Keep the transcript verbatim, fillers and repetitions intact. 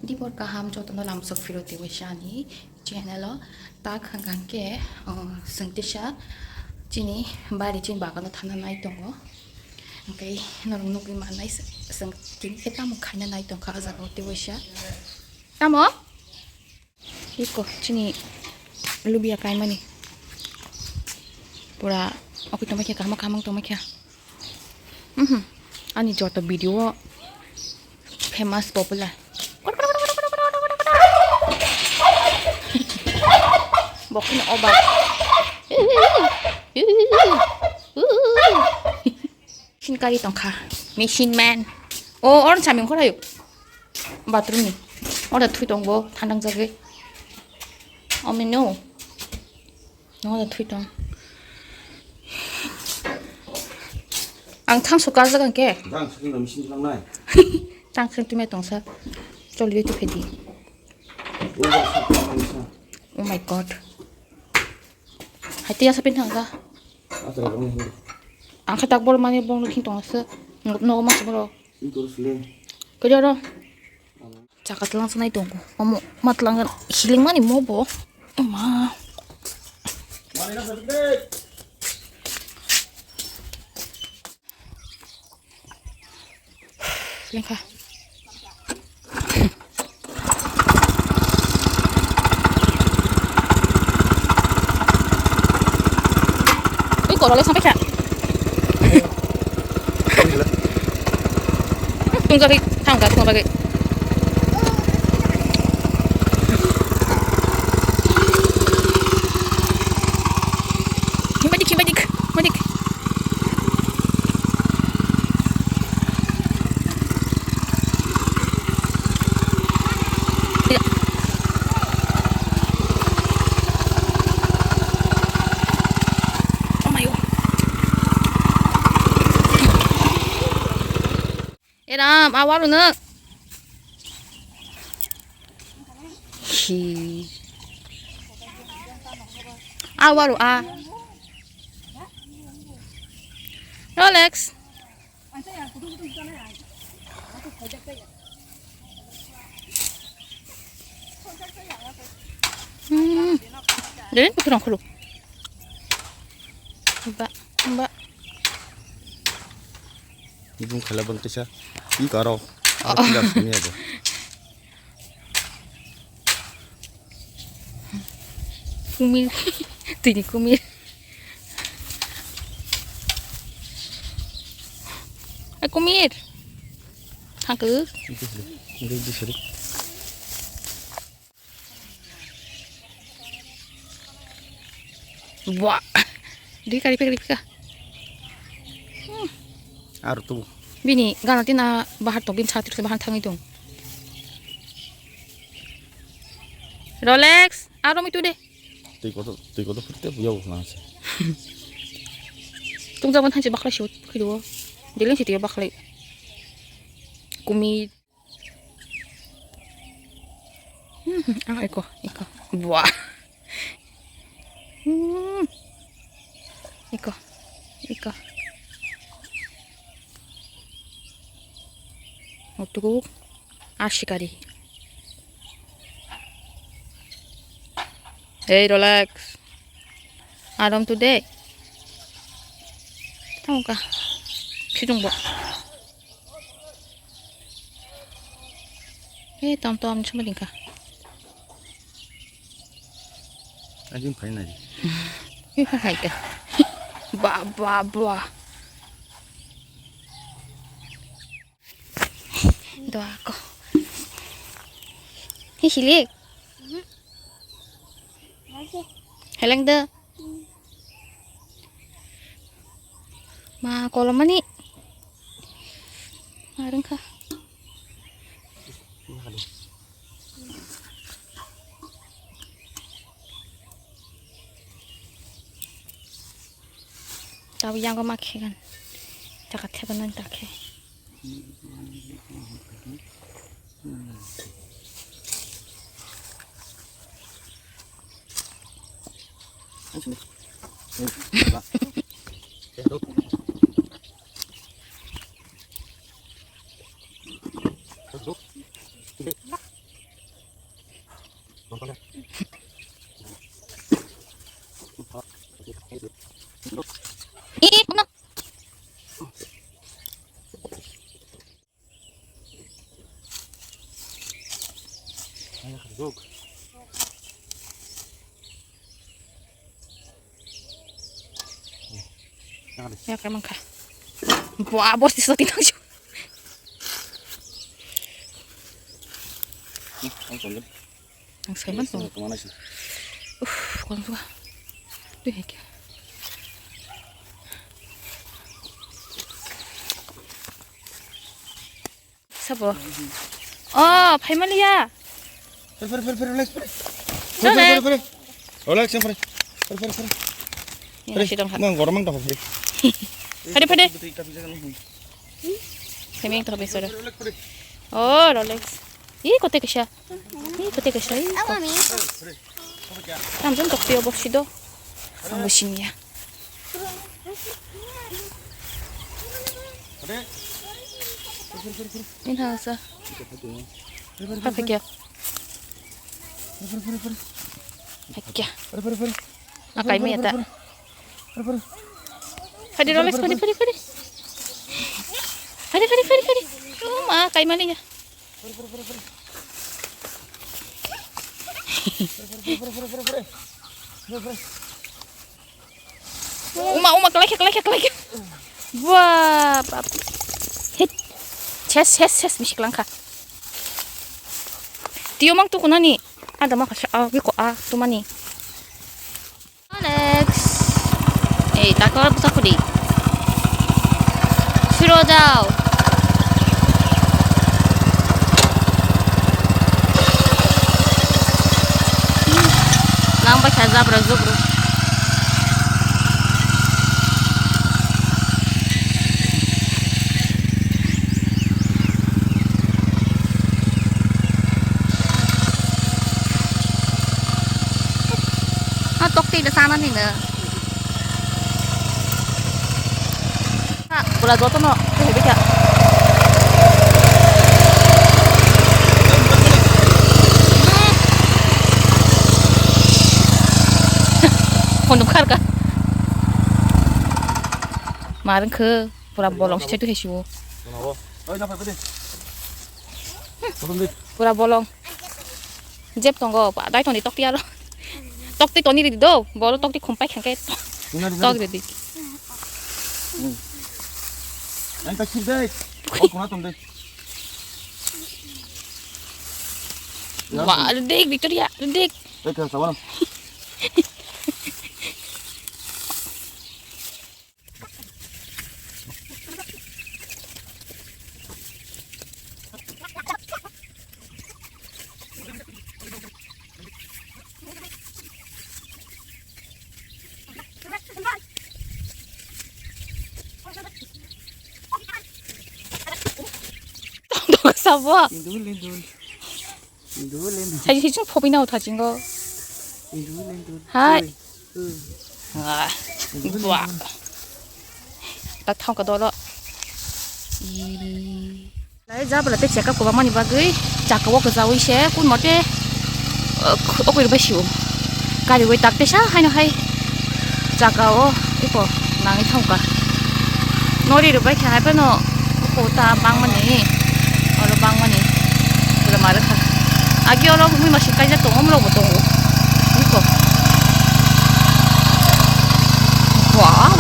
Dibor kaham jotono lamsok phiro tei waisa ani channel o. Tak hwnkha hwnkhe, o, chwng tisa chini bari chini bagano thana nai tongo. Hwnkhe norok nugwi mannai chwng, chwng tini khe tamo khaina nai tongkha o jaga o tei waisa. Tamo? Iko chini lubia kaimani. Pura okoi tongmai khe, kaham kaham tongmai khe. Mhm. Ani joto video o famous popular. Bokni oba. Machine kari tongkha. Machine man. O, or samung khorayo. Bathroom ni. Oro thui tongo, thandang jagwi. Omi no. No, oro thui tong. Ang thang suka jaga ke. Thang suka machine lang nai. Thang suka tu me tong sa. Choli tu phedi. Oh my God. Hai tiya sapin thang ka. Ang khe tak bol mani bol nukhing tong aswk. Nogo mas bro. Kaya ro. Chaka tlang sanai tongo. Omo matlang hiling mani mo bo. Ma. Lengkha. Ui, korole sampai kha. Tungjabai, tangga, tungjabai. Himadik, himadik, himadik. Eram, awaru na. Hi. Awaru a. Rolex. Hmm. Dere putu rong khulu. Ba, ba. Ibung khala bang kisa. I karo. Ar kila sumi abo. Kumir. Tini kumir. Ai, kumir. Hangke. Ini, ini, ini, ini. Wah. Di kari pek, kari pek. Hmm. Aro tu. Bini gana tina bahar tong, bini sati bahar thangi tong. Rolex, aro mi tu de. Twi kotor, twi kotor phirte buya bo nang se. Tungjaban hanse baklai se phiro. Deleng se tiya baklai. Kumi. Hmm, ah, iko, iko. Buah. Hmm. Iko, iko. Utuk. Ashikari. Hey, relax. Aram today. Tamo ka. Sidung bo. Eh, tom tom, chuma dingka. Ajin phai nai. Ih, hai, hai ka. Ba, ba, ba. Doa ko. Hi, silik. Heleng de. Ma kolomani. Marung ka. Tau yang ko ma khe kan. Taka theba nan ta khe. Yakar mangkha. Bua, bos tisa tinang shu. Ang saiman tong. Uff, konsua. Tui hekya. Sabo. Oh, phaimaliya. Pare, pare, pare, pare, relax, pare. Pare, pare, pare, pare. Relax, pare. Pare, pare, pare. Ini masih dong, Kak. Mang gormang dong, pare. Pare, pare. Phaiming to besoro. Relax, pare. Oh, Rolex. Ih, kote kisa. Ih, kote kisa. Ih, ko-, Tamjani tokti obo sido. Ang bo siniya. Ini hasa. Apa kya? Kya? Akai me ata. Phadi Rolex, phadi, phadi, phadi. Phadi, phadi, phadi, phadi. Oh, ma, kai mali ya. Uma, uma, kelai, kelai, kelai. Wah, bab. Hit. Ses, ses, ses, misi kelangka. Tio mang tu kunani. Ada mah kasih, ah, wiko, ah, tu mani. Alex. Eh, takar busa kudi. Suro jao. Lang bai kha jabra jubru. Ah, tok twi da sana ni na. Ah, pura joto no, heavy kha. Kono khar ka. Marang khe, pura bolong se tu hesiwo. Pura bolong. Jeb tongo, ba, dai toni tokti aro. Tokti toni ridi do, boro tokti khumpai khangke. Ina ridi. Tok ridi. Hmm. Ang tak sip dai. Oh, kuna tom dai. Ba, ridi, Victoria, ridi. Eh, kena sawan. Sabo. Lindun, lindun. Lindun, lindun. Hai, hai, chung phobi nao tha chingo. Lindun, lindun. Hai. Oi. Oi. Ah. Lindun, lindun. Buah. Tak thong ka dolo. Ih. Lai jabra te check up kwbangmani bagwi chakao kwchaui se kun mote, uh, okoi rwbai sio. Kariui tak tesa haino hai chakao eko nangwi thangkha. Nori rwbai khe hai phano kota bangmani, oro bangmani pura ma rwkha. Agi oro mui masing kaijak tongo, omorokbo tongo. Eko. Wah,